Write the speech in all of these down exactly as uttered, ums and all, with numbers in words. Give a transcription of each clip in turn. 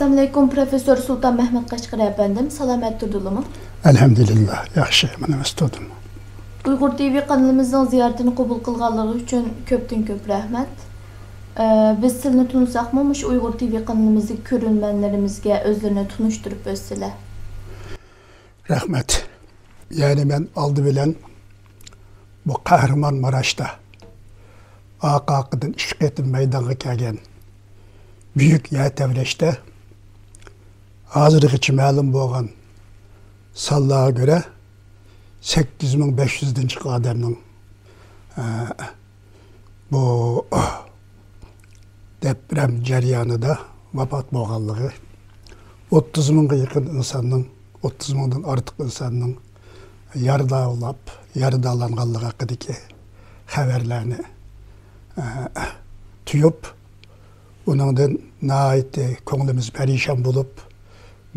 ئەسسالامۇئەلەيكۇم، پروفېسسور سۇلتان مەھمۇت قەشقىرى ئەپەندىم، سالامەت تۇردىلىمۇ؟ ئەلھەمدۇلىللا، ياخشى، مانا ئۆستۈردىم. ئۇيغۇر تىۋى قانىلىمىزنىڭ زىيارىتىنى قوبۇل قىلغانلىقى ئۈچۈن كۆپتىن كۆپ رەھمەت. ئە، بىز سىلىنى تونۇساقمۇ، مۇشۇ ئۇيغۇر تىۋى قانىلىمىزدىكى كۆرۈرمەنلىرىمىزگە ئۆزلىرىنى تونۇشتۇرۇپ ئۆتسىلە. رەھمەت. يەنى مەن ئالدى بىلەن بۇ قەھرىمانماراشتا ئارقا-ئارقىدىن ئىككى قېتىم مەيدانغا كەلگەن بۈيۈك يەر تەۋرەشتە ھازىرغىچە مەلۇم بولغان سانلارغا كۆرە، سەككىز مىڭ بەش يۈزدىن جىق ئادەمنىڭ، ئە، بۇ دەپرەم جەريانىدا ۋاپات بولغانلىقى، ئوتتۇز مىڭغا يېقىن ئىنساننىڭ، ئوتتۇز مىڭدىن ئارتۇق ئىنساننىڭ يارىدارلاپ، يارىدارلانغانلىقى ھەققىدىكى خەۋەرلەرنى، ئە، تۇيۇپ، ئۇنىڭدىن ناھايىتى كۆڭلىمىز پەرىشان بولۇپ،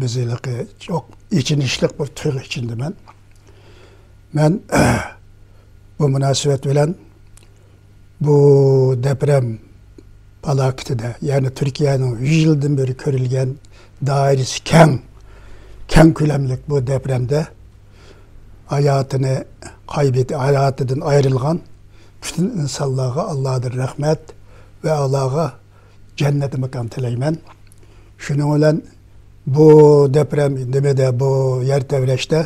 بىز ھېلىقى چوق ئېچىنىشلىق بىر تۇيغۇ ئىچىندىمەن. مەن بۇ مۇناسىۋەت بىلەن بۇ دەپرەم پالاكىتىدە، يەنى تۈركىيەنىڭ يۈز يىلدىن بېرى كۆرۈلگەن دائىرىسى كەڭ، كەڭ كۆلەملىك بۇ دەپرەمدە ھاياتىنى قايبېتى، ھاياتىدىن ئايرىلغان پۈتۈن ئىنسانلارغا ئاللادىن رەھمەت ۋە ئاللاغا جەننەت ماكان تىلەيمەن. شۇنىڭ بىلەن بۇ دەپرەم نېمىدە، بۇ يەر تەۋرەشتە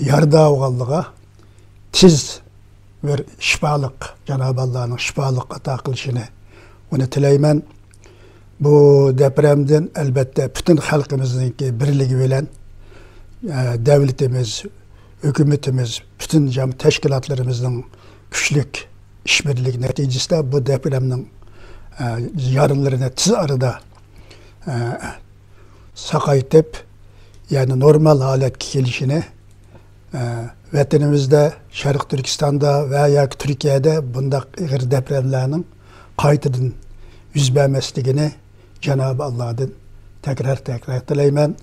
يارىدار بولغانلىقىغا تېز بىر شىپالىق، جانابى ئاللانىڭ شىپالىق ئاتا قىلىشىنى ئۇنى تىلەيمەن. بۇ دەپرەمدىن ئەلبەتتە پۈتۈن خەلقىمىزنىڭكى بىرلىكى بىلەن، ئە، دەۋلىتىمىز، ھۆكۈمىتىمىز، پۈتۈن جام تەشكىلاتلىرىمىزنىڭ كۈچلۈك ئىشبىرلىكى نەتىجىسىدە بۇ دەپرەمنىڭ، ئە، يارىلىرىنى تېز ئارىدا، ئە، ساقايتىپ، يەنى نورمال ھالەتكە كېلىشىنى، ئە، ۋەتىنىمىزدە، شەرقىي تۈركىستاندا ۋە ياكى تۈركىيەدە بۇنداق ئېغىر دەپرەملەرنىڭ قايتىدىن يۈز بەرمەسلىكىنى جانابى ئاللادىن تەكرار، تەكرار تىلەيمەن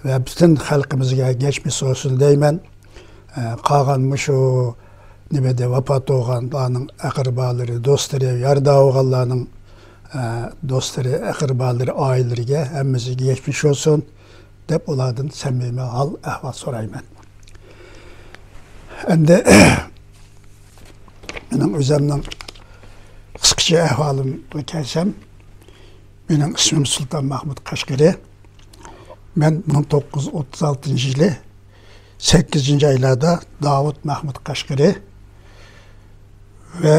ۋە پۈتۈن خەلقىمىزگە كەچمىش بولسۇن دەيمەن. ئە، قالغان مۇشۇ نېمىدە ۋاپات بولغانلارنىڭ ئەقرىبالىرى، دوستلىرى، يارىدار بولغانلارنىڭ، ئە، دوستلىرى، ئەقرىبالىرى، ئائىلىلىرىگە ھەممىسىگە كەچمىش بولسۇن دەپ ئۇلاردىن سەمىمىي ھال ئەھۋال سورايمەن. ئەمدى مېنىڭ ئۆزۈمنىڭ قىسقىچە ئەھۋالىمغا كەلسەم، مېنىڭ ئىسمىم سۇلتان مەھمۇت قەشقىرى. مەن مىڭ توققۇز يۈز ئوتتۇز ئالتىنچى يىلى سەككىزىنچى ئايلاردا داۋۇت مەھمۇت قەشقىرى ۋە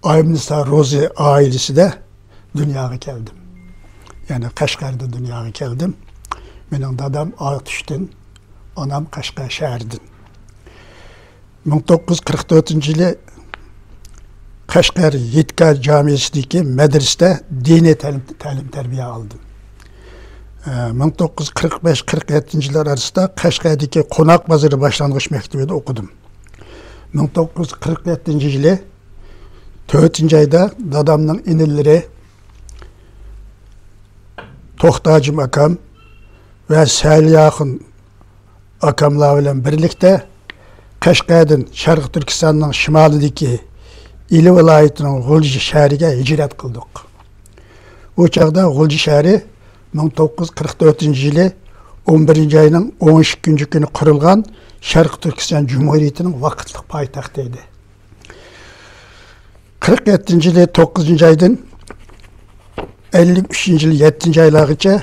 ئايمىنىسا روزى ئائىلىسىدە دۇنياغا كەلدىم. يەنى قەشقەردە دۇنياغا كەلدىم. مېنىڭ دادام ئاتۇشتىن، ئانام قەشقەر شەھىرىدىن. مىڭ توققۇز يۈز قىرىق تۆتىنچى يىلى قەشقەر يىتكا جامىسىدىكى مەدرىسىدە دىنىي تەلىم-، تەلىم-تەربىيە ئالدىم. ئە، مىڭ توققۇز يۈز قىرىق بەش قىرىق يەتتىنچى يىللار ئارىسىدا قەشقەردىكى قوناق بازىرى باشلانغۇچ مەكتىۋىدە ئوقۇدۇم. مىڭ توققۇز يۈز قىرىق يەتتىنچى يىلى تۆتىنچى ئايدا دادامنىڭ ئىنىلىرى توختاجىم ئاكام ۋە سەلىياخۇن ئاكاملار بىلەن بىرلىكتە قەشقەردىن شەرقىي تۈركىستاننىڭ شىمالىدىكى ئىلى ۋىلايىتىنىڭ غۇلجا شەھىرىگە ھىجرەت قىلدۇق. ئۇ چاغدا غۇلجا شەھىرى مىڭ توققۇز يۈز قىرىق تۆتىنچى يىلى ئون بىرىنچى ئاينىڭ ئون ئىككىنچى كۈنى قۇرۇلغان شەرقىي تۈركىستان جۇمھۇرىيىتىنىڭ ۋاقىتلىق پايتەختى ئىدى. قىرىق يەتتىنچى يىلى توققۇزىنچى ئايدىن ئەللىك ئۈچىنچى يىلى يەتتىنچى ئايلارغىچە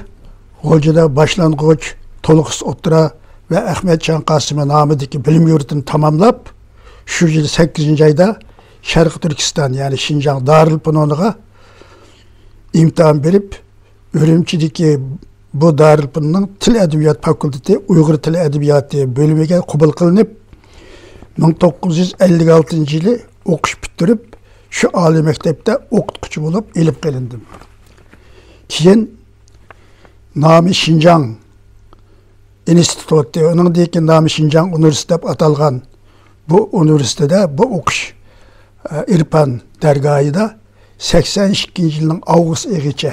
غۇلجىدا باشلانغۇچ، تولۇقسىز ئوتتۇرا ۋە ئەخمەتجان قاسىمى نامىدىكى بىلىم يۇرتىنى تاماملاپ، شۇ يىل سەككىزىنچى ئايدا شەرقىي تۈركىستان، يەنى شىنجاڭ دارىلفۇنۇنىغا ئىمتىھان بېرىپ، ئۈرۈمچىدىكى بۇ دارىلفۇنۇننىڭ تىل ئەدەبىيات فاكۇلتېتى ئۇيغۇر تىل ئەدەبىياتى بۆلۈمىگە قوبۇل قىلىنىپ، مىڭ توققۇز يۈز ئەللىك ئالتىنچى يىلى ئوقۇش پۈتتۈرۈپ، شۇ ئالىي مەكتەپتە ئوقۇتقۇچى بولۇپ ئېلىپ قېلىندىم. كېيىن نامى شىنجاڭ ئىنستىتۇتى، ئۇنىڭدىن كېيىن نامى شىنجاڭ ئۇنىۋېرسىتېتى دەپ ئاتالغان بۇ ئۇنىۋېرسىتېتتا بۇ ئوقۇش، ئە، ئىرپان دەرگاھىدا سەكسەن ئىككىنچى يىلنىڭ ئاۋغۇست ئېيىغىچە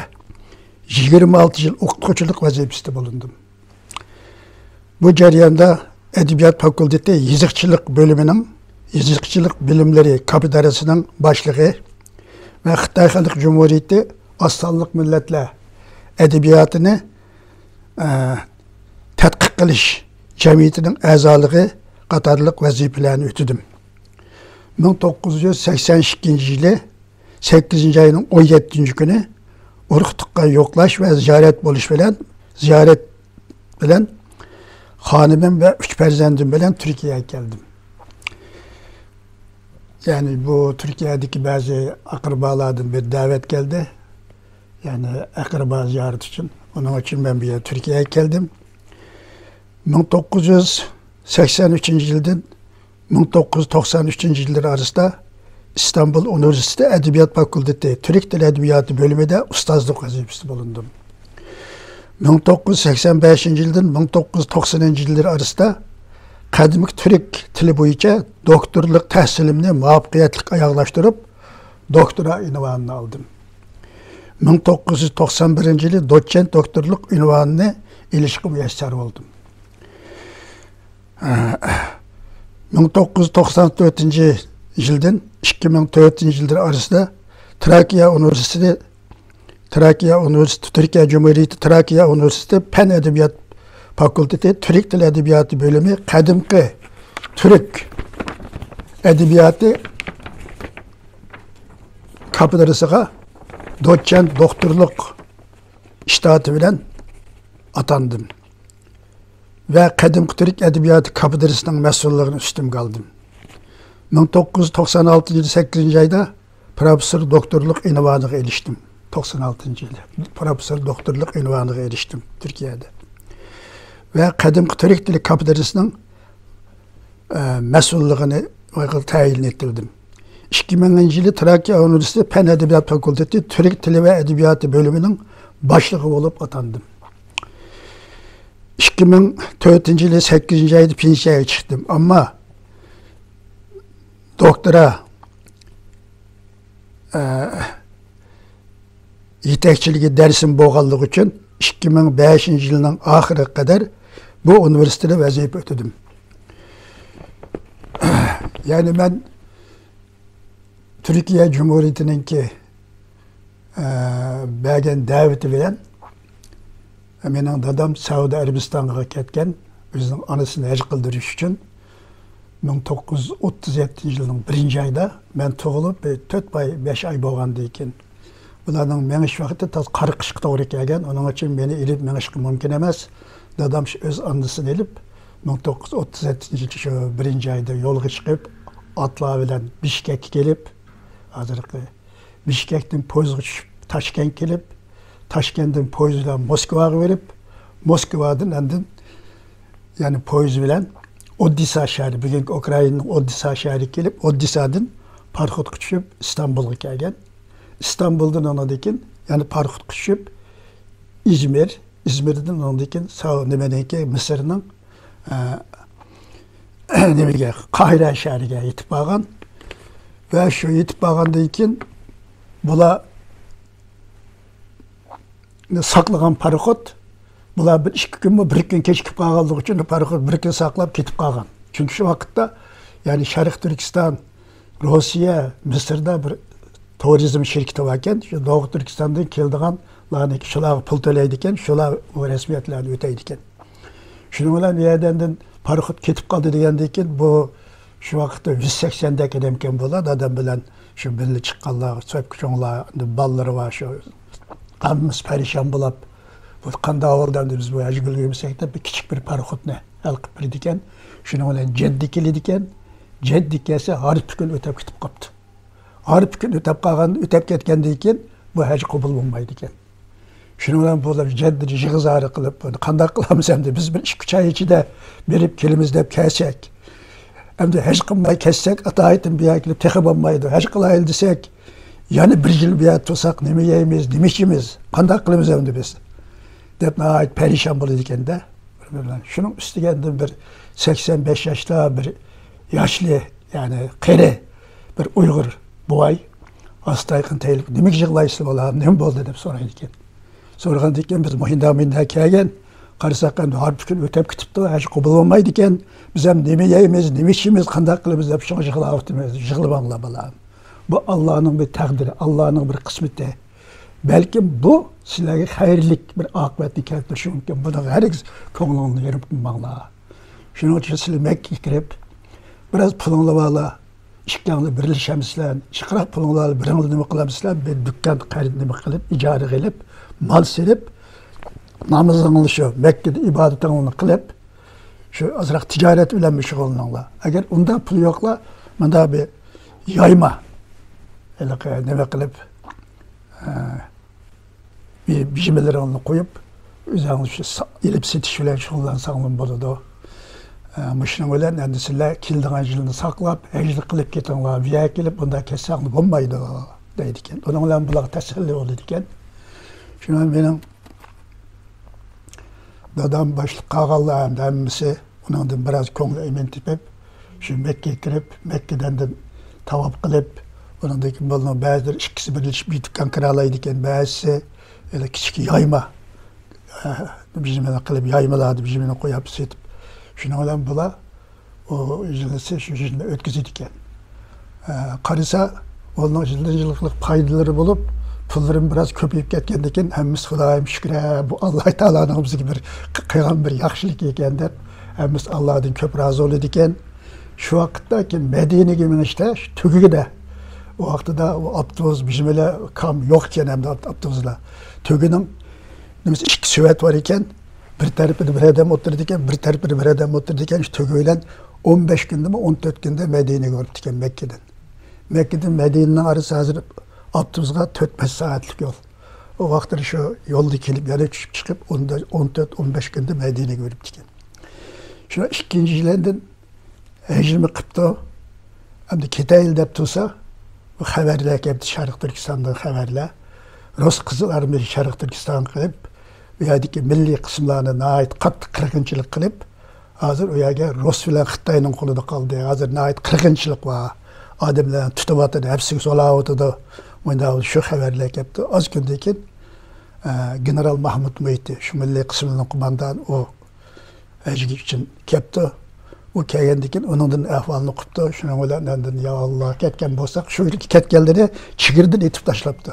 يىگىرمە ئالتە يىل ئوقۇتقۇچىلىق ۋەزىپىسىدە بولۇندۇم. بۇ جەرياندا ئەدەبىيات فاكۇلتېتى يېزىقچىلىق بۆلۈمىنىڭ، يېزىقچىلىق بىلىملىرى كاپىدارىسىنىڭ باشلىقى ۋە خىتاي خەلق جۇمھۇرىيىتى ئاز سانلىق مىللەتلەر ئەدەبىياتىنى، ئە، تەتقىق قىلىش جەمئىيىتىنىڭ ئەزالىقى قاتارلىق ۋەزىپىلەرنى ئۆتىدىم. مىڭ توققۇز يۈز سەكسەن ئىككىنچى يىلى سەككىزىنچى ئاينىڭ ئون يەتتىنچى كۈنى ئۇرۇق-تۇغقان يوقلاش ۋە زىيارەت بولۇش بىلەن، زىيارەت بىلەن خانىمىم ۋە ئۈچ پەرزەندىم بىلەن تۈركىيەگە كەلدىم. يەنى بۇ تۈركىيەدىكى بەزى ئەقرىبالاردىن بىر دەۋەت كەلدى. يەنى ئەقرىبا زىيارىتى ئۈچۈن. ئۇنىڭ ئۈچۈن مەن بۇ يەرگە تۈركىيەگە كەلدىم. مىڭ توققۇز يۈز سەكسەن ئۈچىنچى يىلدىن مىڭ توققۇز يۈز توقسان ئۈچىنچى يىللىرى ئارىسىدا ئىستانبۇل ئۇنىۋېرسىتېتى ئەدەبىيات فاكۇلتېتى تۈرك تىل ئەدەبىياتى بۆلۈمىدە ئۇستازلىق ۋەزىپىسىدە بولۇندۇم. مىڭ توققۇز يۈز سەكسەن بەشىنچى يىلدىن مىڭ توققۇز يۈز توقسىنىنچى يىللىرى ئارىسىدا قەدىمكى تۈرك تىلى بويىچە دوكتورلۇق تەھسىلىمنى مۇۋەپپەقىيەتلىك ئاياغلاشتۇرۇپ، دوكتورا ئۇنۋانىنى ئالدىم. مىڭ توققۇز يۈز توقسان بىرىنچى يىلى دوتسېنت دوكتورلۇق ئۇنۋانىنى ئېلىشقا مۇيەسسەر بولدۇم. مىڭ توققۇز يۈز توقسان تۆتىنچى يىلدىن ئىككى مىڭ تۆتىنچى يىللار ئارىسىدا تراكىيە ئۇنىۋېرسىتېتى، تراكىيە ئۇنىۋېرسىتېتى، تۈركىيە جۇمھۇرىيىتى تراكىيە ئۇنىۋېرسىتېتى پەن ئەدەبىيات فاكۇلتېتى تۈرك تىل ئەدەبىياتى بۆلۈمى قەدىمكى تۈرك ئەدەبىياتى كاپېدرىسىغا دوتسېنت دوكتورلۇق ئىشتاتى بىلەن ئاتاندىم ۋە قەدىمكى تۈرك ئەدەبىياتى كاپېدرىسىنىڭ مەسئۇللۇقىنى ئۈستۈمگە ئالدىم. مىڭ توققۇز يۈز توقسان ئالتىنچى يىل سەككىزىنچى ئايدا پروفېسسور دوكتورلۇق ئۇنۋانىغا ئېرىشتىم. توقسان ئالتىنچى يىلى پروفېسسور دوكتورلۇق ئۇنۋانىغا ئېرىشتىم تۈركىيەدە. ۋە قەدىمكى تۈرك تىلى كاپېدرىسىنىڭ، ئە، مەسئۇللۇقىنى تەيىن ئېتىلدىم. ئىككى مىڭىنچى يىلى تراكىيە ئۇنىۋېرسىتېتى پەن ئەدەبىيات فاكۇلتېتى تۈرك تىلى ۋە ئەدەبىياتى بۆلۈمىنىڭ باشلىقى بولۇپ ئاتاندىم. ئىككى مىڭ تۆتىنچى يىلى سەككىزىنچى ئايدا پېنسىيەگە چىقتىم. ئەمما دوكتورا، ئە، يېتەكچىلىكى دەرسىم بولغانلىقى ئۈچۈن ئىككى مىڭ بەشىنچى يىلنىڭ ئاخىرىغا قەدەر بۇ ئۇنىۋېرسىتېتتا ۋەزىپە ئۆتىدىم. يەنى مەن تۈركىيە جۇمھۇرىيىتىنىڭكى، ئە، بەرگەن دەۋىتى بىلەن مېنىڭ دادام سەئۇدى ئەرەبىستانغا كەتكەن، ئۆزىنىڭ ئانىسىنى ھەج قىلدۇرۇش ئۈچۈن. مىڭ توققۇز يۈز ئوتتۇز يەتتىنچى يىلنىڭ بىرىنچى ئايدا، مەن تۇغۇلۇپ بىر تۆت ئاي، بەش ئاي بولغاندىن كېيىن، بۇلارنىڭ مېڭىش ۋاقتى تازا قارا قىشقا توغرا كەلگەن، ئۇنىڭ ئۈچۈن مېنى ئېلىپ مېڭىشقا مۇمكىن ئەمەس. دادام شۇ ئۆز ئانىسىنى ئېلىپ، مىڭ توققۇز يۈز ئوتتۇز يەتتىنچى يىل شۇ بىرىنچى ئايدا يولغا چىقىپ، ئاتلار بىلەن بىشكەككە كېلىپ، ھازىرقى بىشكەكتىن پويىزغا چۈشۈپ، تاشكەنتكە كېلىپ، تاشكەنتتىن پويىز بىلەن موسكۋاغا بېرىپ، موسكۋادىن ئاندىن يەنە پويىز بىلەن ئودېسسا شەھىرى، بۈگۈنكى ئۇكرائىنانىڭ ئودېسسا شەھىرىگە كېلىپ، ئودېسسادىن پاراخوتقا چۈشۈپ، ئىستانبۇلغا كەلگەن. ئىستانبۇلدىن ئاندىن كېيىن يەنە پاراخوتقا چۈشۈپ، ئىزمىر، ئىزمىردىن ئاندىن كېيىن سا-، نېمىنىڭكى، مىسىرنىڭ، ئە، نېمىگە، قاھىرە شەھىرىگە يېتىپ بارغان. ۋە شۇ يېتىپ بارغاندىن كېيىن بۇلار ساقلىغان پاراخوت، بۇلار بىر ئىككى كۈنمۇ، بىر كۈن كېچىكىپ قالغانلىقى ئۈچۈن پاراخوت بىر كۈن ساقلاپ كېتىپ قالغان. چۈنكى شۇ ۋاقىتتا، يەنى شەرقىي تۈركىستان، روسىيە، مىسىردا بىر تۇرىزم شىركىتى باركەن، شۇ دوغۇ تۈركىستاندىن كېلىدىغانلارنى شۇلارغا پۇل تۆلەيدىكەن، شۇلار ئۇ رەسمىيەتلەرنى ئۆتەيدىكەن. شۇنىڭ بىلەن ئۇ يەردىن پاراخوت كېتىپ قالدى دېگەندىن كېيىن، بۇ شۇ ۋاقىتتا يۈز سەكسەندەك ئادەمكەن بۇلار، دادام بىلەن شۇ بىللە چىققانلار، سۆپكە چوڭلار، ئەمدى بالىلىرى بار، شۇ ھەممىمىز پەرىشان بولاپ، بۇ قانداق ئەھۋالدا ئەمدى بىز بۇ ھەجگە ئۈلگۈرمىسەك دەپ، بىر كىچىك بىر پاراخوتنى ھەل قىلىپ بېرىدىكەن. شۇنىڭ بىلەن جەددە كېلىدىكەن. جەددە كەلسە، ھارپا كۈن ئۆتەپ كېتىپ قاپتۇ. ھارپا كۈن ئۆتەپ قالغان، ئۆتەپ كەتكەندىن كېيىن بۇ ھەج قوبۇل بولمايدىكەن. شۇنىڭ بىلەن بۇلار جەددىدە يىغا-زارى قىلىپ، بۇنى قانداق قىلامىز ئەمدى؟ بىز بىر ئىككى، ئۈچ ئاي ئىچىدە بېرىپ كېلىمىز دەپ كەلسەك، ئەمدى ھەج قىلماي كەتسەك، ئاتايىتىم بۇ يەرگە كېلىپ تېخى بولمايدۇ. ھەج قىلايلى دېسەك، يەنە بىر يىل بۇ يەردە تۇرساق، نېمە يەيمىز، نېمە ئىچىمىز، قانداق قىلىمىز ئەمدى بىز؟ دەپ ناھايىتى پەرىشان بولىدىكەن-دە. شۇنىڭ ئۈستىگە ئەمدى بىر سەكسەن بەش ياشتا بىر ياشلى، يەنى قېرى بىر ئۇيغۇر بوۋاي ئاستايىقىن تېيىلىپ، «نېمىگە يىغلايسىلەر بالام، نېمە بولدى؟» دەپ سورايدىكەن. سورىغاندىن كېيىن، «بىز مۇھىنداق مۇھىنداق كەلگەن، قارىساق ئەمدى ھارپا كۈن ئۆتەپ كېتىپتۇ، ھەج قوبۇل بولمايدىكەن، بىز ھەم نېمە يەيمىز، نېمە ئىچىمىز، قانداق قىلىمىز دەپ شۇڭا يىغلاۋاتىمىز، يىغلىماڭلار بالام. بۇ ئاللانىڭ بىر تەقدىرى، ئاللانىڭ بىر قىسمىتى. بەلكىم بۇ سىلەرگە خەيرلىك بىر ئاقىۋەتنى كەلتۈرۈشى مۇمكىن. بۇنىڭغا ھەرگىز كۆڭلۈڭلارنى يېرىم قىلماڭلار. شۇنىڭ ئۈچۈن سىلەر مەككىگە كىرىپ، بىراز پۇلۇڭلار بارلار، ئىككىڭلار بىرلىشەمسىلەر، ئىشقىراق پۇلۇڭلار بىلەن بىرىڭلار نېمە قىلامسىلەر، بىر دۇكان قەرز نېمە قىلىپ، ئىجارىگە ئېلىپ، مال سېلىپ، نامىزىڭلار شۇ مەككىدە ئىبادىتىڭلارنى قىلىپ، شۇ ئازراق تىجارەت بىلەن شۇغۇللىنىڭلار. ئەگەر ئۇنداق پۇل يوقلار، مۇنداق بىر يايما، ھېلىقى نېمە قىلىپ، ئە، بىر بىجىمىلىرىڭنى قويۇپ، ئۆزۈڭلار شۇ سا-، ئېلىپ سېتىش بىلەن شۇغۇللانساڭلار بولىدۇ. ئە، مۇشۇنىڭ بىلەن ئەمدى سىلەر كېلىدىغان يىلنى ساقلاپ، ھەجنى قىلىپ كېتىڭلار، بۇ يەرگە كېلىپ بۇنداق كەتسەڭلار بولمايدۇ، دەيدىكەن. ئۇنىڭ بىلەن بۇلارغا تەسەللى بولىدىكەن. شۇڭا مېنىڭ دادام باشلىق قالغانلار ھەمدە ھەممىسى ئۇنىڭدىن بىراز كۆڭلى ئەمىن تېپىپ، شۇ مەككىگە كىرىپ، مەككىدىن تاۋاپ قىلىپ، ئۇنىڭدىن كېيىن بۇلارنىڭ بەزىلىرى ئىككىسى بىرلىشىپ بىر دۇكان كىرالايدىكەن، بەزىسى ھېلى كىچىك يايما، ئە، بىجىمىنى قىلىپ، يايمىلاردا بىجىمىنى قويۇپ سېتىپ، شۇنىڭ بىلەن بۇلار ئۇ يىلنى شۇ يىلنى ئۆتكۈزىدىكەن. ئە، قارىسا، ئۇنىڭ يىلدىن يىلغا پايدىلىرى بولۇپ، پۇللىرىمۇ بىراز كۆپىيىپ كەتكەندىكىن، ھەممىسى خۇدايىم شۈكرى، بۇ ئاللا تائالانىڭ بىزگە بىر قىلغان بىر ياخشىلىقى ئىكەن دەپ، ھەممىسى ئاللادىن كۆپ رازى بولىدىكەن. شۇ ۋاقىتتا كېيىن مەدىنىگە مېڭىشتا، شۇ تۈگىگىدە، ئۇ ۋاقتىدا ئۇ ئاپتوبۇس، بىجىمىلە كام يوق ئىكەن، ئەمدى ئاپتوبۇسلار. تۈگىنىڭ نېمىسى، ئىككى سېۋەت بار ئىكەن. بىر تەرىپىدە بىر ئادەم ئولتۇرىدىكەن، بىر تەرىپىدە بىر ئادەم ئولتۇرىدىكەن. شۇ تۈگى بىلەن ئون بەش كۈندىمۇ، ئون تۆت كۈندە مەدىنىگە بېرىپتىكەن مەككىدىن. مەككىدىن مەدىنىنىڭ ئارىسى ھازىر ئاپتوبۇسقا تۆت بەش سائەتلىك يول. ئۇ ۋاقىتلىرى شۇ يولدا كېلىپ، يەنە چۈشۈپ چىقىپ، ئون تۆت، ئون بەش كۈندە مەدىنىگە بېرىپتىكەن. شۇ ئىككىنچى يىلىدىن ھەجمۇ قىپتۇ. ئەمدى كېتەيلى دەپ تۇرسا، بۇ خەۋەرلەر كەپتۇ، شەرقىي تۈركىستاندىن خەۋەرلەر. رۇس قىزىل ئارمىيەسى شەرقىي تۈركىستانغا قېلىپ، بۇ يەردىكى مىللىي قىسىملارنى ناھايىتى قاتتىق قىرغىنچىلىق قىلىپ، ھازىر ئۇ يەرگە رۇس بىلەن خىتاينىڭ قولىدا قالدى. ھازىر ناھايىتى قىرغىنچىلىق بار. ئادەملەرنى تۇتۇۋاتىدۇ، ھەپسىگە سولاۋاتىدۇ. مۇنداق شۇ خەۋەرلەر كەپتۇ. ئاز كۈندىن كېيىن، ئە، گېنېرال ماھمۇت مۇھىتى، شۇ مىللىي قىسىمنىڭ قوماندانى ئۇ. ھەجگە ئۈچۈن كەپتۇ. ئۇ كەلگەندىن كېيىن ئۇنىڭدىن ئەھۋالنى ئۇقۇپتۇ. شۇنىڭ بىلەن ئاندىن، يا ئاللا، كەتكەن بولساق، شۇ يەرگە كەتكەنلىرى چېگرىدىن ئېتىپ تاشلاپتۇ.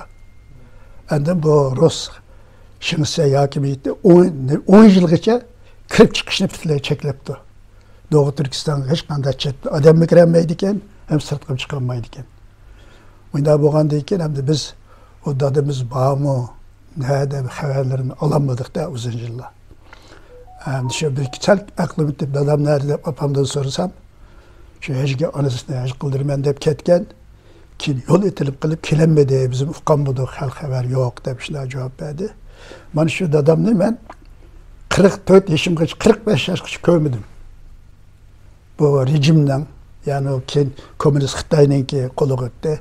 ئاندىن بۇ رۇس شىڭسە ياكى مىيىتى ئون، ئون يىلغىچە كىرىپ چىقىشنى پۈتۈنلەي چەكلەپتۇ. دوغۇ تۈركىستانغا ھېچقانداق چەت ئادەممۇ كىرەلمەيدىكەن، ھەم سىرتقىمۇ چىقالمايدىكەن. مۇنداق بولغاندىن كېيىن ئەمدى بىز ئۇ دادىمىز بارمۇ، نەدە، خەۋەرلىرىنى ئالالمىدۇق-دە ئۇزۇن يىللار. ئەمدى شۇ بىر سەل ئەقلىم يېتىپ، دادام نەدە دەپ ئاپامدىن سورىسام، شۇ ھەجگە ئانىسىنى ھەج قىلدۇرىمەن دەپ كەتكەن، كېيىن يول ئېتىلىپ قېلىپ كېلەلمىدى، بىزمۇ ئۇقالمىدۇق، خەل خەۋەر يوق دەپ شۇنداق جاۋاب بەردى. مانا شۇ دادامنى مەن قىرىق تۆت يېشىمغىچە، قىرىق بەش ياشقىچە كۆرمىدىم. بۇ رېجىمنىڭ، يەنى ئۇ كېيىن كوممۇنىست خىتاينىڭكى قولىغا ئۆتتى.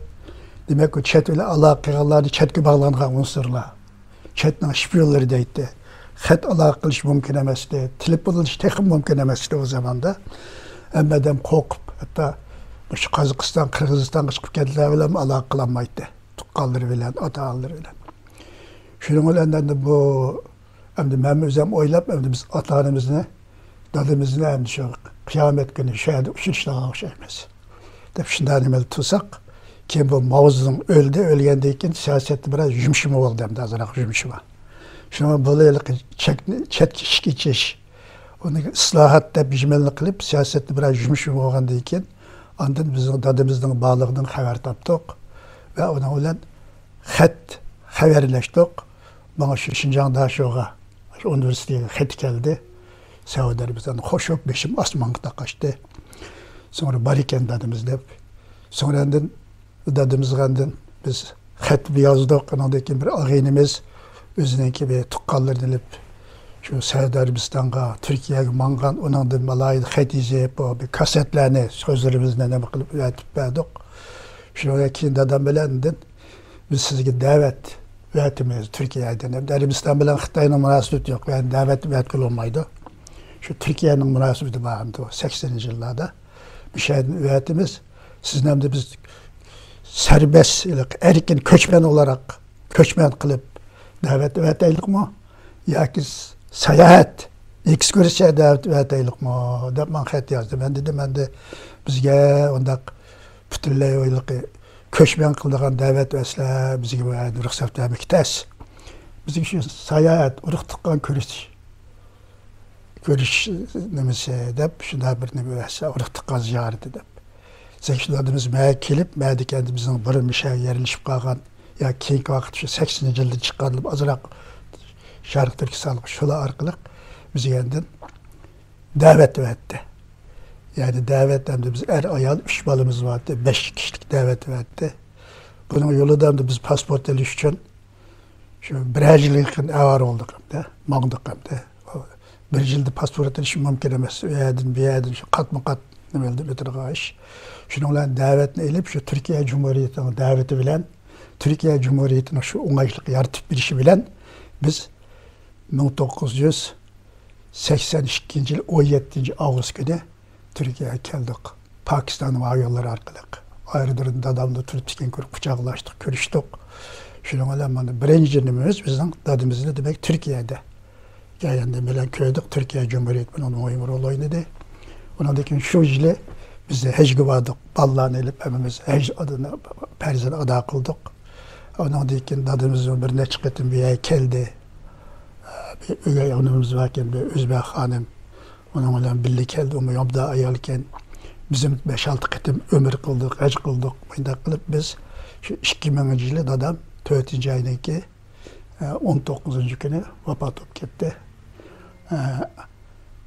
دېمەك، ئۇ چەت بىلەن ئالاقە قىلغانلارنى چەتكە باغلانغان ئۇنسۇرلار. چەتنىڭ شپىيونلىرى دەيتتى. خەت ئالاقە قىلىش مۇمكىن ئەمەستى. تېلېفون قىلىش تېخىمۇ مۇمكىن ئەمەستى ئۇ زاماندا. ھەممە ئادەم قورقۇپ، ھەتتا مۇشۇ قازاقىستان، قىرغىزىستانغا چىقىپ كەتكەنلەر بىلەنمۇ ئالاقە قىلالمايتتى. تۇغقانلىرى بىلەن، ئاتا-ئانىلىرى بىلەن. شۇنىڭ بىلەن ئەمدى بۇ، ئەمدى مەن ئۆزۈم ئويلاپ، ئەمدى بىز ئاتا-ئانىمىزنى، دادىمىزنى ئەمدى شۇ قىيامەت كۈنى شۇ يەردە ئۇچرىشىدىغان ئوخشايمىز دەپ شۇنداق نېمىدە تۇرساق، كېيىن بۇ ماۋزېدۇڭ ئۆلدى، ئۆلگەندىن كېيىن سىياسەتتە بىراز يۇمشىما بولدى، ئەمدى ئازراق يۇمشىما. شۇڭا بۇ ھېلىقى چەكنى، چەتكە ئىشىك ئېچىش، ئۇنى ئىسلاھات دەپ يۈمەنلىك قىلىپ، سىياسەتتە بىراز يۇمشىما بولغاندىن كېيىن، ئاندىن بىزنىڭ دادىمىزنىڭ بارلىقىدىن خەۋەر تاپتۇق ۋە ئۇنىڭ بىلەن خەت خەۋەرلەشتۇق. ماڭا شۇ شىنجاڭ داشوغا، شۇ ئۇنىۋېرسىتېتىگە خېتى كەلدى. سەئۇدى ئەرەبىستاندا خوش بولۇپ، بېشىم ئاسمانغا تاقاشتى. سوڭرا بار ئىكەن دادىمىز دەپ. سوڭرا ئاندىن دادىمىزغا ئاندىن بىز خەت يازدۇق. ئۇنىڭدىن كېيىن بىر ئاغىنىمىز ئۆزىنىڭكى بىر تۇغقانلىرىنى ئېلىپ، شۇ سەئۇدى ئەرەبىستانغا، تۈركىيەگە ماڭغان، ئۇنىڭدىن ئالاھىدە خەت يېزىپ، بۇ بىر كاسسېتلارنى، سۆزلىرىمىزنى نېمە قىلىپ ئەۋەتىپ بەردۇق. شۇنىڭدىن كېيىن دادام بىلەن ئاندىن بىز سىزگە دەۋەت ئەۋەتىمىز تۈركىيەدىن. ئەمدى ئەرەبىستان بىلەن خىتاينىڭ مۇناسىۋىتى يوق، يەنى دەۋەت ئەۋەتكىلى بولمايدۇ. شۇ تۈركىيەنىڭ مۇناسىۋىتى بار ئەمدى ئۇ سەكسىنىنچى يىللاردا. مۇشۇ يەردىن ئەۋەتىمىز. سىزنى ئەمدى بىز سەربەس، ئەركىن كۆچمەن ئولاراق، كۆچمەن قىلىپ دەۋەت ئەۋەتەيلىقمۇ؟ ياكى ساياھەت، ئېكسكۇرسىيە دەۋەت ئەۋەتەيلىقمۇ؟ دەپ ماڭا خەت يازدى. مەن دېدىم، ئەمدى بىزگە ئۇنداق پۈتۈنلەي ھېلىقى كۆچمەن قىلىدىغان دەۋەت ۋەسلەر بىزگە بۇ يەردە رۇخسەت بەرمەككە تەس. بىزگە شۇ ساياھەت، ئۇرۇق تۇغقان كۆرۈش، كۆرۈش نېمىسى دەپ، شۇنداق بىر نېمە بەرسە، ئۇرۇق تۇغقان زىيارىتى دەپ. سەككىز دادىمىز مەگە كېلىپ، مەدىكەندە بىزنىڭ بۇرۇن مۇشۇ يەرگە يەرلىشىپ قالغان، يا كېيىنكى ۋاقىت شۇ سەكسىنىنچى يىلدا چىققان، ئازراق شەرقىي تۈركىستانلىق شۇلار ئارقىلىق بىزگە ئاندىن دەۋەت بەردى. يەنى دەۋەت ئەمدى بىز ئەر-ئايال ئۈچ بالىمىز بارتى، بەش كىشىلىك دەۋەت بەردى. بۇنىڭ يولىدا ئەمدى بىز پاسپورت ئېلىش ئۈچۈن شۇ بىرەر يىلغا يېقىن ئاۋارە بولدۇق ئەمدى، ماڭدۇق ئەمدى. بىر يىلدا پاسپورت ئېلىش مۇمكىن ئەمەس. ئۇ يەردىن، بۇ يەردىن شۇ قاتمۇ قات نېمە قىلدى، ئۆتىدىغان ئىش. شۇنىڭ بىلەن دەۋەتنى ئېلىپ، شۇ تۈركىيە جۇمھۇرىيىتىنىڭ دەۋىتى بىلەن، تۈركىيە جۇمھۇرىيىتىنىڭ شۇ ئوڭايلىق يارىتىپ بېرىشى بىلەن بىز مىڭ توققۇز يۈز سەكسەن ئىككىنچى يىل ئون يەتتىنچى ئاۋغۇست كۈنى تۈركىيەگە كەلدۇق. پاكىستان ھاۋايوللىرى ئارقىلىق. ئايرودرومدا دادامنى تۇرۇپتىكەن كۆرۈپ قۇچاقلاشتۇق، كۆرۈشتۇق. شۇنىڭ بىلەن مانا بىرىنچى نېمىمىز بىزنىڭ دادىمىزنى دېمەك تۈركىيەدە كەلگەندىن بىلەن كۆردۇق. تۈركىيە جۇمھۇرىيىتى بۇنىڭدا مۇھىم رول ئوينىدى. ئۇنىڭدىن كېيىن شۇ يىلى بىز ھەجگە باردۇق. بالىلارنى ئېلىپ ھەممىمىز ھەج ئادىنى پەرزىنى ئادا قىلدۇق. ئۇنىڭدىن كېيىن دادىمىزمۇ بىر نەچچە قېتىم بۇ يەرگە كەلدى. بىر ئۆگەي ئانىمىز باركەن، بىر ئۆزبەك خانىم. ئۇنىڭ بىلەن بىللە كەلدى، ئۇمۇ ئوبدان ئايالكەن. بىزمۇ بەش-ئالتە قېتىم ئۆمرە قىلدۇق، ھەج قىلدۇق. مۇنداق قىلىپ بىز شۇ ئىككى مىڭىنچى يىلى دادام تۆتىنچى ئاينىڭكى، ئە، ئون توققۇزىنچى كۈنى ۋاپات بولۇپ كەتتى. ئە،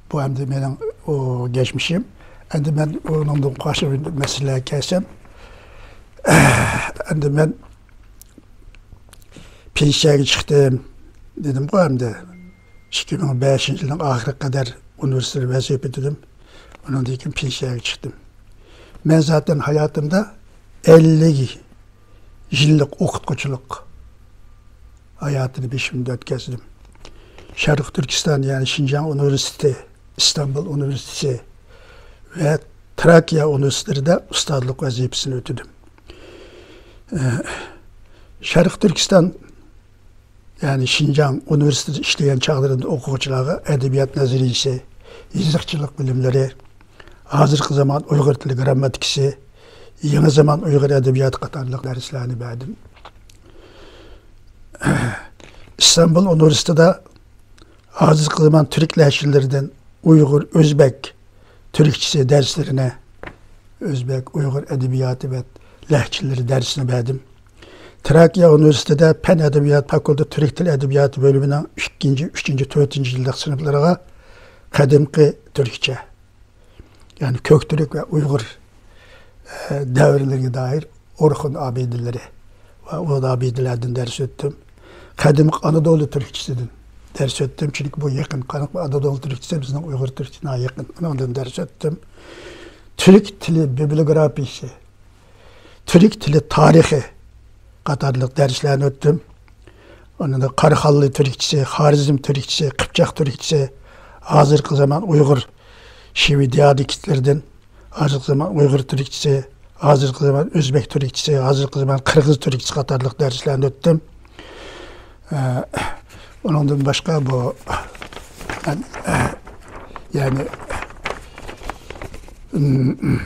بۇ ئەمدى مېنىڭ ئۇ گەچمىشىم. ئەمدى مەن ئۇنىڭدىن باشقا مەسىلىلەرگە كەلسەم، ئەمدى مەن پېنسىيەگە چىقتىم دېدىمغۇ ئەمدى. ئىككى مىڭ بەشىنچى يىلنىڭ ئاخىرىغا قەدەر ئۇنىۋېرسىتېتتا ۋەزىپە ئۆتىدىم. ئۇنىڭدىن كېيىن پېنسىيەگە چىقتىم. مەن زاتەن ھاياتىمدا ئەللىك يىللىق ئوقۇتقۇچىلىق ھاياتىنى بېشىمدىن ئۆتكۈزدۈم. شەرقىي تۈركىستان، يەنى شىنجاڭ ئۇنىۋېرسىتېتى، ئىستانبۇل ئۇنىۋېرسىتېتى ۋە تراكىيە ئۇنىۋېرسىتېتلىرىدا ئۇستازلىق ۋەزىپىسىنى ئۆتىدىم. ئە، شەرقىي تۈركىستان، يەنى شىنجاڭ ئۇنىۋېرسىتېتىدا ئىشلىگەن چاغلىرىمدا ئوقۇغۇچىلارغا ئەدەبىيات نەزەرىيىسى، يېزىقچىلىق بىلىملىرى، ھازىرقى زامان ئۇيغۇر تىلى گىرامماتىكىسى، يېڭى زامان ئۇيغۇر ئەدەبىياتى قاتارلىق دەرسلەرنى بەردىم. ئىستانبۇل ئۇنىۋېرسىتېتىدا ھازىرقى زامان تۈرك لەھجىلىرىدىن ئۇيغۇر، ئۆزبەك تۈركچىسى دەرسلىرىنى، ئۆزبەك، ئۇيغۇر ئەدەبىياتى ۋە لەھجىلىرى دەرسىنى بەردىم. تراكىيە ئۇنىۋېرسىتېتىدا پەن ئەدەبىيات فاكۇلتېتى تۈرك تىل ئەدەبىياتى بۆلۈمىنىڭ ئىككىنچى، ئۈچىنچى، تۆتىنچى يىللىق سىنىپلىرىغا قەدىمكى تۈركچە، يەنى كۆك تۈرك ۋە ئۇيغۇر، ئە، دەۋرلىرىگە دائىر ئورخۇن ئابىدىلىرى ۋە ئۇ ئابىدىلەردىن دەرس ئۆتتۈم. قەدىمكى ئانادولۇ تۈركچىسىدىن دەرس ئۆتتۈم، چۈنكى بۇ يېقىن. قەدىمكى ئانادولۇ تۈركچىسى بىزنىڭ ئۇيغۇر تۈركچىسىگە يېقىن. ئۇنىڭدىن دەرس ئۆتتۈم. تۈرك تىلى بىبلىيوگرافىيىسى، تۈرك تىلى تارىخى قاتارلىق دەرسلەرنى ئۆتتۈم. ئۇنىڭدا قاراخانلى تۈركچىسى، خارزم تۈركچىسى، قىپچاق تۈركچىسى، ھازىرقى زامان ئۇيغۇر شىۋە دىيالېكتلىرىدىن، ھازىرقى زامان ئۇيغۇر تۈركچىسى، ھازىرقى زامان ئۆزبەك تۈركچىسى، ھازىرقى زامان قىرغىز تۈركچىسى قاتارلىق دەرسلەرنى ئۆتتۈم. ئە، ئۇنىڭدىن باشقا بۇ، مەن، ئە، يەنى، م،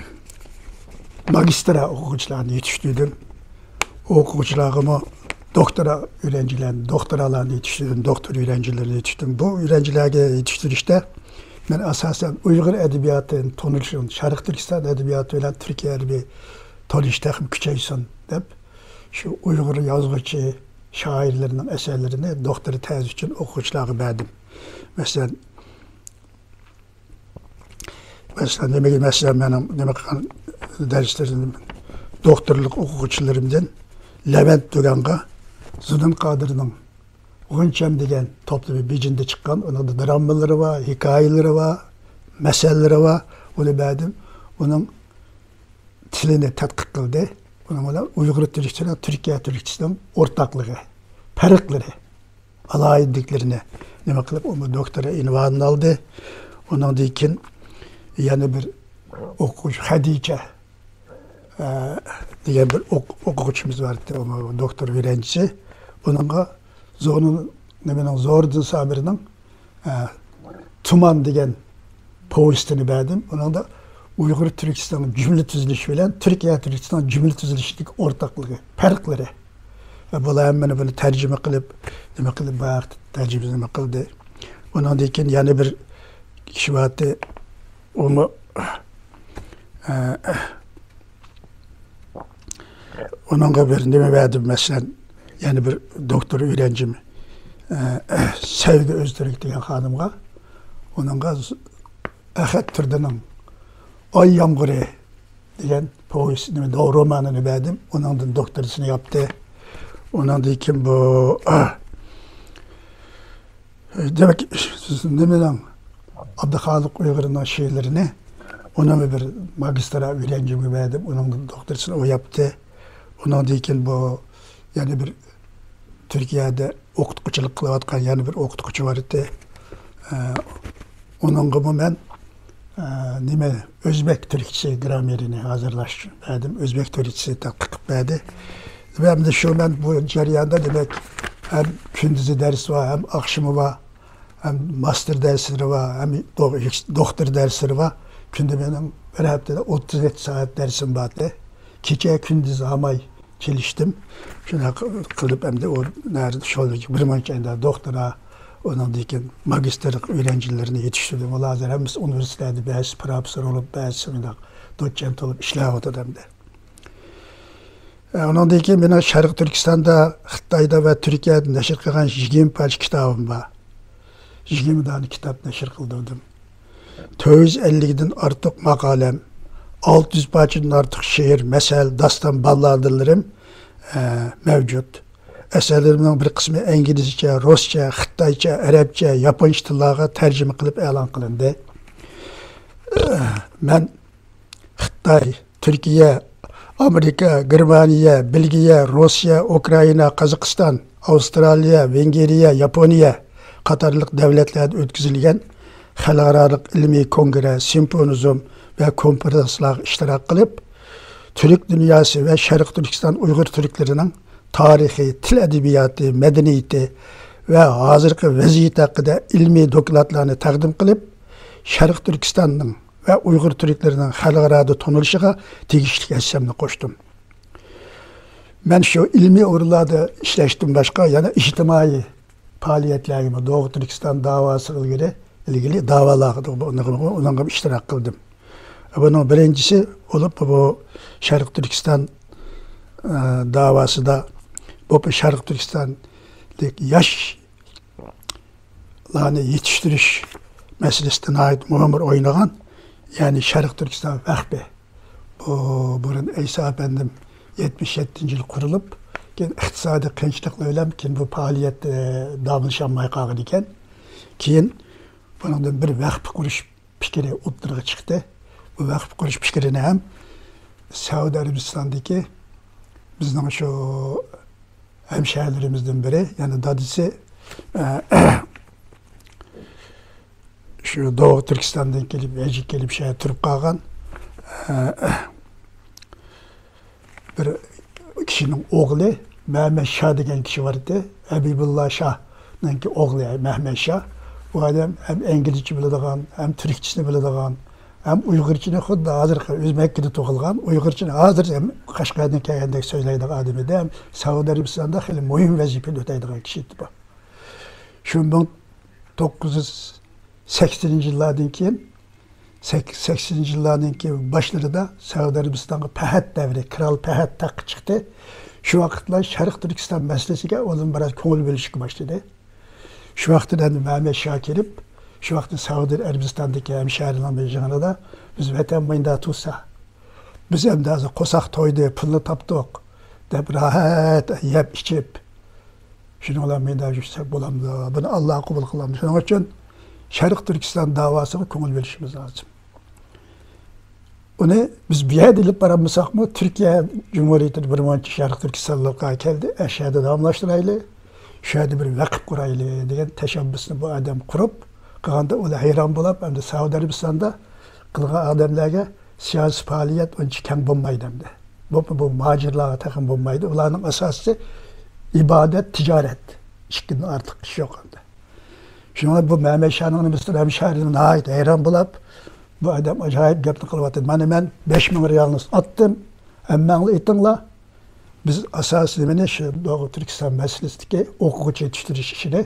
ماگىستىرا ئوقۇغۇچىلارنى يېتىشتۈردۈم. ئوقۇغۇچىلارغىمۇ دوكتورا ئۆگەنگۈچىلەرنى، دوكتورالارنى يېتىشتۈردۈم، دوكتور ئۆگەنگۈچىلىرىنى يېتىشتۈردۈم. بۇ ئۆگەنگۈچىلەرگە يېتىشتۈرۈشتە مەن ئاساسەن ئۇيغۇر ئەدەبىياتىنى تونۇشۇن، شەرقىي تۈركىستان ئەدەبىياتى بىلەن تۈركىي ئەدەبىي تونۇش تېخىمۇ كۈچەيسۇن دەپ، شۇ ئۇيغۇر يازغۇچى، شائىرلىرىنىڭ ئەسەرلىرىنى دوكتورا تەزى ئۈچۈن ئوقۇغۇچىلارغا بەردىم. مەسىلەن، مەسىلەن، نېمىگە، مەسىلەن، مېنىڭ نېمە قىلغان دەرسلىرىم، دوكتورلۇق ئوقۇغۇچىلىرىمدىن لەۋەنت دۇگانغا زۇنۇن قادىرنىڭ غۇنچەم دېگەن توپلىمى بېيجىڭدا چىققان، ئۇنىڭدا دراممىلىرى بار، ھېكايىلىرى بار، مەسەللىرى بار. ئۇنى بەردىم. ئۇنىڭ تىلىنى تەتقىق قىلدى. ئۇنىڭ بىلەن ئۇيغۇر تۈركچىسى بىلەن تۈركىيە تۈركچىسىنىڭ ئورتاقلىقى، پەرقلىرى، ئالاھىدىلىكلىرىنى نېمە قىلىپ، ئۇمۇ دوكتورا ئۇنۋانىنى ئالدى. ئۇنىڭدىن كېيىن يەنە بىر ئوقۇغۇچى خەدىچە، ئە، دېگەن بىر ئوق-، ئوقۇغۇچىمىز بار ئىدى، ئۇمۇ دوكتور ئۆگەنگۈچىسى. ئۇنىڭغا زورنىڭ، نېمىنىڭ، زورىدىن سابىرنىڭ، ئە، تۇمان دېگەن پوۋېستىنى بەردىم. ئۇنىڭدا ئۇيغۇر تۈركىستان جۈملە تۈزۈلۈشى بىلەن تۈركىيە تۈركىستان جۈملە تۈزۈلۈشىدىكى ئورتاقلىقى، پەرقلىرى. ۋە بۇلار ھەممىنى بۇنى تەرجىمە قىلىپ، نېمە قىلىپ، بۇ ھەقتە تەرجىمە نېمە قىلدى. ئۇنىڭدىن كېيىن يەنە بىر كىشى بارتى. ئۇمۇ، ئە، ئۇنىڭغا بىر نېمە بەردىم، مەسىلەن، يەنە بىر دوكتور ئۆگەنچىم، ئە، سەۋگى ئۆزتۈرك دېگەن خانىمغا، ئۇنىڭغا ئەخەت تۇردىنىڭ ئاي يامغۇرى دېگەن پوۋېست، نېمە، رومانىنى بەردىم. ئۇنىڭدىن دوكتورىسىنى ياپتى. ئۇنىڭدىن كېيىن بۇ، دېمەك، نېمىنىڭ، ئابدۇخالىق ئۇيغۇرنىڭ شېئىرلىرىنى، ئۇنىمۇ بىر ماگىستىرا ئۆگەنچىمگە بەردىم. ئۇنىڭدىن دوكتورىسىنى ئۇ ياپتى. ئۇنىڭدىن كېيىن بۇ يەنە بىر تۈركىيەدە ئوقۇتقۇچىلىق قىلىۋاتقان يەنە بىر ئوقۇتقۇچى بار ئىدى. ئە، ئۇنىڭغىمۇ مەن، ئە، نېمە، ئۆزبەك تۈركچىسى گراممېرىنى ھازىرلاش ئۈچۈن بەردىم. ئۆزبەك تۈركچىسى تەتقىق قىلىپ بەردى. ۋە ئەمدى شۇ مەن بۇ جەرياندا، دېمەك، ھەم كۈندۈزى دەرس بار، ھەم ئاخشىمى بار، ھەم ماستېر دەرسلىرى بار، ھەم دو-، دوختۇر دەرسلىرى بار. كۈندە مېنىڭ بىر ھەپتىدە ئوتتۇز يەتتە سائەت دەرسىم بار ئىدى. كېچە كۈندۈز ھاماي چېلىشتىم. شۇنداق قىلىپ، ئەمدى ئۇ نەدە شۇ بىر مۇنچە ئەمدى دوختۇرا، ئۇنىڭدىن كېيىن ماگىستىرلىق ئۆگەنچىلىرىنى يېتىشتۈردۈم. ئۇلار ھازىر ھەممىسى ئۇنىۋېرسىتېتتا بەزىسى پروفېسسور بولۇپ، بەزىسى مۇنداق دوتسېنت بولۇپ ئىشلەۋاتىدۇ ئەمدى. ئۇنىڭدىن كېيىن مېنىڭ شەرقىي تۈركىستاندا، خىتايدا ۋە تۈركىيەدە نەشر قىلغان يىگىرمە پارچە كىتابىم بار. يىگىرمە دانە كىتاب نەشر قىلدۇردۇم. تۆت يۈز ئەللىكتىن ئارتۇق ماقالەم، ئالتە يۈز پارچىدىن ئارتۇق شېئىر، مەسەل، داستان، باللادىلىرىم، ئە، مەۋجۇت. ئەسەرلىرىمنىڭ بىر قىسمى ئىنگلىزچە، رۇسچە، خىتايچە، ئەرەبچە، ياپونچە تىللارغا تەرجىمە قىلىپ ئېلان قىلىندى. ئە، مەن خىتاي، تۈركىيە، ئامېرىكا، گېرمانىيە، بېلگىيە، روسىيە، ئۇكرائىنا، قازاقىستان، ئاۋسترالىيە، ۋېنگىرىيە، ياپونىيە قاتارلىق دۆلەتلەردە ئۆتكۈزۈلگەن خەلقئارالىق ئىلمىي كونگرېس، سىمپوزىيۇم ۋە كونفېرانسلارغا ئىشتىراك قىلىپ، تۈرك دۇنياسى ۋە شەرقىي تۈركىستان ئۇيغۇر تۈركلىرىنىڭ تارىخى، تىل ئەدەبىياتى، مەدەنىيىتى ۋە ھازىرقى ۋەزىيىتى ھەققىدە ئىلمىي دوكلاتلارنى تەقدىم قىلىپ، شەرقىي تۈركىستاننىڭ ۋە ئۇيغۇر تۈركلىرىنىڭ خەلقئارادا تونۇلۇشىغا تېگىشلىك ھەسسەمنى قوشتۇم. مەن شۇ ئىلمىي ئورۇنلاردا ئىشلەشتىن باشقا، يەنە ئىجتىمائىي پائالىيەتلەرگىمۇ، دوغۇ تۈركىستان داۋاسىغا ئىلگىرى، ئىلگىرى داۋالارغا، ئۇنىڭغا ئىشتىراك قىلدىم. بۇنىڭ بىرىنچىسى بولۇپ، بۇ شەرقىي تۈركىستان، ئە، داۋاسىدا، بۇ شەرقىي تۈركىستانلىق ياش لارنى يېتىشتۈرۈش مەسىلىسىدە ناھايىتى مۇھىم رول ئوينىغان، يەنى شەرقىي تۈركىستان ۋەقپى. بۇ بۇرۇن ئەيسا ئەپەندىم يەتمىش يەتتىنچى يىل قۇرۇلۇپ، كېيىن ئىقتىسادىي قىيىنچىلىقلار بىلەن كېيىن بۇ پائالىيەت، ئە، داۋاملىشالماي قالغان ئىكەن. كېيىن بۇنىڭدىن بىر ۋەقىپ قۇرۇش پىكرى ئوتتۇرىغا چىقتى. بۇ ۋەقىپ قۇرۇش پىكرىنى ھەم سەئۇدى ئەرەبىستاندىكى بىزنىڭ شۇ ھەمشەھىرلىرىمىزدىن بىرى، يەنى دادىسى، ئە، شۇ دوغۇ تۈركىستاندىن كېلىپ، ھەجگە كېلىپ، شۇ يەردە تۇرۇپ قالغان، ئە، بىر كىشىنىڭ ئوغلى مەمەت شا دېگەن كىشى بار ئىدى. ھەبىبۇللا شانىڭكى ئوغلى مەمەت شا. بۇ ئادەم ھەم ئىنگلىزچە بىلىدىغان، ھەم تۈركچىسىنى بىلىدىغان، ھەم ئۇيغۇرچىنى خۇددى ھازىرقى ئۆزى مەككىدە تۇغۇلغان، ئۇيغۇرچىنى ھازىر ھەم قەشقەردىن كەلگەندەك سۆزلەيدىغان ئادەم ئىدى. ھەم سەئۇدى ئەرەبىستاندا خېلى مۇھىم ۋەزىپىنى ئۆتەيدىغان كىشى ئىدى بۇ. شۇ مىڭ توققۇز يۈز سەكسىنىنچى يىللاردىن كېيىن، سەك-، سەكسىنىنچى يىللارنىڭكى باشلىرىدا سەئۇدى ئەرەبىستانغا پەھەد دەۋرى، كرال پەھەد تەختكە چىقتى. شۇ ۋاقىتلار شەرقىي تۈركىستان مەسىلىسىگە ئۇلار بىراز كۆڭۈل بۆلۈشكە باشلىدى. شۇ ۋاقىتتا ئەمدى مەمەت شا كېلىپ، شۇ ۋاقىتتا سەئۇدى ئەرەبىستاندىكى ھەمشەھىرلەرنىڭ بىر يىغىنىدا، بىز ۋەتەن مۇنداق تۇرسا، بىز ئەمدى ھازىر قورساق تويدى، پۇلنى تاپتۇق دەپ راھەت يەپ ئىچىپ، شۇنىڭ بىلەن مەيدان يۈرسەك بولامدۇ؟ بۇنى ئاللا قوبۇل قىلامدۇ؟ شۇنىڭ ئۈچۈن شەرقىي تۈركىستان داۋاسىغا كۆڭۈل بۆلۈشىمىز لازىم. ئۇنى بىز بۇ يەردە ئېلىپ بارالمىساقمۇ، تۈركىيە جۇمھۇرىيىتىدە بىر مۇنچە شەرقىي تۈركىستانلىقلار كەلدى، ئەشەدە داۋاملاشتۇرايلى، شۇ يەردە بىر ۋەقىپ قۇرايلى دېگەن تەشەببۇسنى بۇ ئادەم قۇرۇپ قىلغاندا، ئۇلار ھەيران بولاپ، ئەمدى سەئۇدى ئەرەبىستاندا قىلغان ئادەملەرگە سىياسىي پائالىيەت ئۇنچە كەڭ بولمايدۇ ئەمدى. بولۇپمۇ بۇ مۇھاجىرلارغا تېخىمۇ بولمايدۇ. ئۇلارنىڭ ئاساسىي ئىبادەت، تىجارەت. ئىككىدىن ئارتۇق ئىش يوق ئەمدى. شۇڭا بۇ مەمەت شانىڭ نېمىسىدىن ھەمشەھىرلەر ناھايىتى ھەيران بولاپ، بۇ ئادەم ئاجايىپ گەپنى قىلىۋاتىدۇ. مانا مەن بەش مىڭ رېئالنى ئاتتىم، ھەممەڭلار ئېتىڭلار. بىز ئاساسىي نېمىنى، شۇ دوغۇ تۈركىستان مەسىلىسىدىكى ئوقۇغۇچى يېتىشتۈرۈش ئىشىنى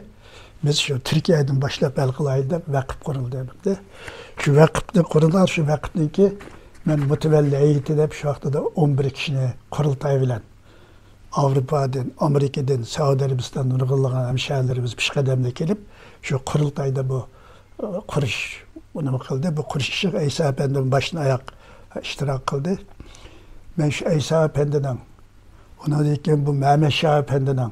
بىز شۇ تۈركىيەدىن باشلاپ ھەل قىلايلى دەپ ۋەقىپ قۇرۇلدى. شۇ ۋەقىپنى قۇرۇلغان، شۇ ۋەقىپنىڭكى مەن مۇتەۋەللى ھەيئىتى دەپ شۇ ۋاقتىدا ئون بىر كىشىنى قۇرۇلتاي بىلەن ئاۋروپادىن، ئامېرىكىدىن، سەئۇدى ئەرەبىستاندىن نۇرغۇنلىغان ھەمشەھەرلىرىمىز پېشقەدەملەر كېلىپ، شۇ قۇرۇلتايدا بۇ، ئە، قۇرۇش، بۇ نېمە قىلدى؟ بۇ قۇرۇش ئىشىغا ئەيسا ئەپەندىمۇ باشتىن ئاياق ئىشتىراك قىلدى. مەن شۇ ئەيسا ئەپەندىنىڭ، ئۇنىڭدىن كېيىن بۇ مەمەت شاھ ئەپەندىنىڭ،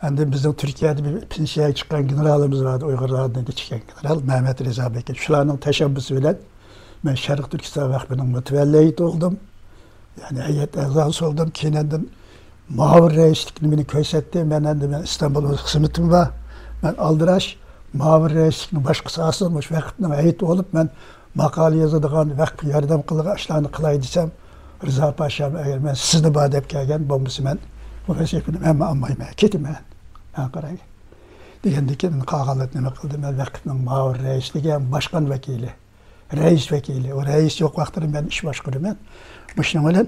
ئەندى بىزنىڭ تۈركىيەدە بىر پېنسىيەگە چىققان گېنېرالىمىز بارىدى، ئۇيغۇرلاردىن كەچكەن گېنېرال مەمەت رىزا بېكىن. شۇلارنىڭ تەشەببۇسى بىلەن مەن شەرق تۈركىستان ۋەقپىنىڭ مۇتەۋەللى ھەيئىتى بولدۇم. يەنى ھەيئەت ئەزاسى بولدۇم. كېيىن ئاندىن مۇئاۋىن رەئىسلىكنى مېنى كۆرسەتتى. مەن ئەندى مەن ئىستانبۇلدا خىزمىتىم بار. مەن ئالدىراش مۇئاۋىن رەئىسلىكنى باشقىسى ئالسۇن، مۇشۇ ۋەقىپنىڭ ھەيئىتى بولۇپ، مەن ماقالە يازىدىغان، ۋەقىپكە ياردەم قىلىدىغان ئىشلارنى قىلاي دېسەم، رىزا پاشام، ئەگەر مەن سىزنى بار دەپ كەلگەن بولمىسا، مەن بۇ ۋەزىپىنى مەنمۇ ئالمايمەن، كېتىمەن. ماڭا قاراي. دېگەندىن كېيىن قالغانلار نېمە قىلدى؟ مەن ۋەقىپنىڭ مۇئاۋىن رەئىسلىكى ھەم باشقان ۋەكىلى. رەئىس ۋەكىلى، ئۇ رەئىس يوق ۋاقتىدا مەن ئىش باشقۇرىمەن. مۇشۇنىڭ بىلەن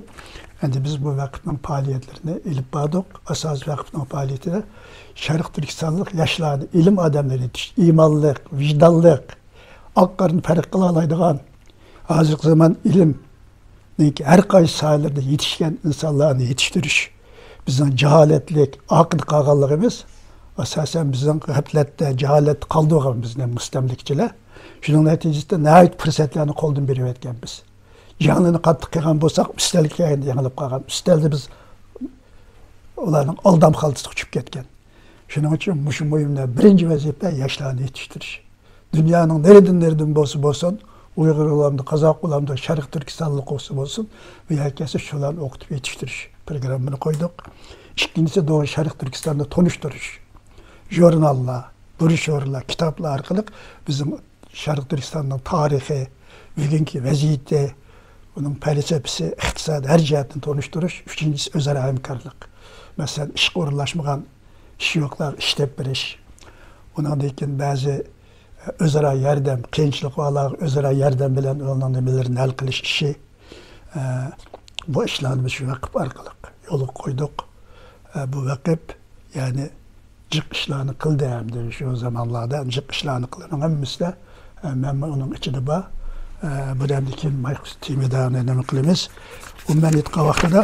ئەندى بىز بۇ ۋەقىپنىڭ پائالىيەتلىرىنى ئېلىپ باردۇق. ئاساسىي ۋەقىپنىڭ پائالىيىتىدە شەرق تۈركىستانلىق ياشلارنى، ئىلىم ئادەملىرى يېتىش-، ئىمانلىق، ۋىجدانلىق، ئاق قارىنى پەرق قىلالايدىغان، ھازىرقى زامان ئىلىم ھەر قايسى ساھەلەردە يېتىشكەن ئىنسانلارنى يېتىشتۈرۈش، بىزنىڭ جاھالەتلىك ئارقىدا قالغانلىقىمىز، ئاساسەن بىزنىڭ غەپلەتتە، جاھالەتتە قالدۇرغان بىزنى مۇستەملىكىچىلەر. شۇنىڭ نەتىجىسىدە ناھايىتى پۇرسەتلەرنى قولدىن بېرىۋەتكەنبىز. جەڭلىرىنى قاتتىق قىلغان بولساق، ئۈستەلگە كەلگەندە يېڭىلىپ قالغان. ئۈستەلدە بىز ئۇلارنىڭ ئالدام خالتىسىغا چۈشۈپ كەتكەن. شۇنىڭ ئۈچۈن مۇشۇ مۇھىمدا بىرىنچى ۋەزىپە ياشلارنى يېتىشتۈرۈش. دۇنيانىڭ نېرىدىن، نېرىدىن بولسا بولسۇن، ئۇيغۇر بولامدۇ، قازاق بولامدۇ، شەرقىي تۈركىستانلىق بولسا بولسۇن، بۇ يەرگە كەلسە شۇلارنى ئوقۇتۇپ يېتىشتۈرۈش پروگراممىنى قويدۇق. ئىككىنچىسى، دوغرا شەرقىي تۈركىستاننى تونۇشتۇرۇش. ژۇرناللار، بروشيۇرىلار، كىتابلار ئارقىلىق بىزنىڭ شەرقىي تۈركىستاننىڭ تارىخى، بۈگۈنكى ۋەزىيىتى، ئۇنىڭ پەلسەپىسى، ئىقتىسادى، ھەر جەھەتتىن تونۇشتۇرۇش. ئۈچىنچىسى، ئۆزئارا ھەمكارلىق. مەسىلەن، ئىشقا ئورۇنلاشمىغان ئىشى يوقلارغا ئىش تېپىپ بېرىش. ئۇنىڭدىن كېيىن بەزى ئۆزئارا ياردەم، قىيىنچىلىقى بارلارغا ئۆزئارا ياردەم بىلەن ئۇلارنىڭ نېمىلىرىنى ھەل قىلىش ئىشى. ئە، بۇ ئىشلارنى بىز شۇ ۋەقىپ ئارقىلىق يولغا قويدۇق. ئە، بۇ ۋەقىپ، يەنى جىق ئىشلارنى قىلدى ھەمدە شۇ زامانلاردا جىق ئىشلارنى قىلغان ھەممىسىدە، ئە، مەنمۇ ئۇنىڭ ئىچىدە بار. ئە، بۇ دەمدىن كېيىن مايكروسوفت تېمىدا نېمە قىلىمىز؟ ئومۇمەن ئېيتقان ۋاقتىدا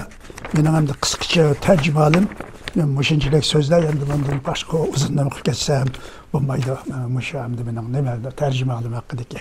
مېنىڭ ئەمدى قىسقىچە تەرجىمىھالىم مۇشۇنچىلىك سۆزلەر، ئەمدى بۇندىن باشقا ئۇزۇن نېمە قىلىپ كەتسەم بولمايدۇ. ئە، مۇشۇ ئەمدى مېنىڭ نېمە، تەرجىمىھالىم ھەققىدىكى.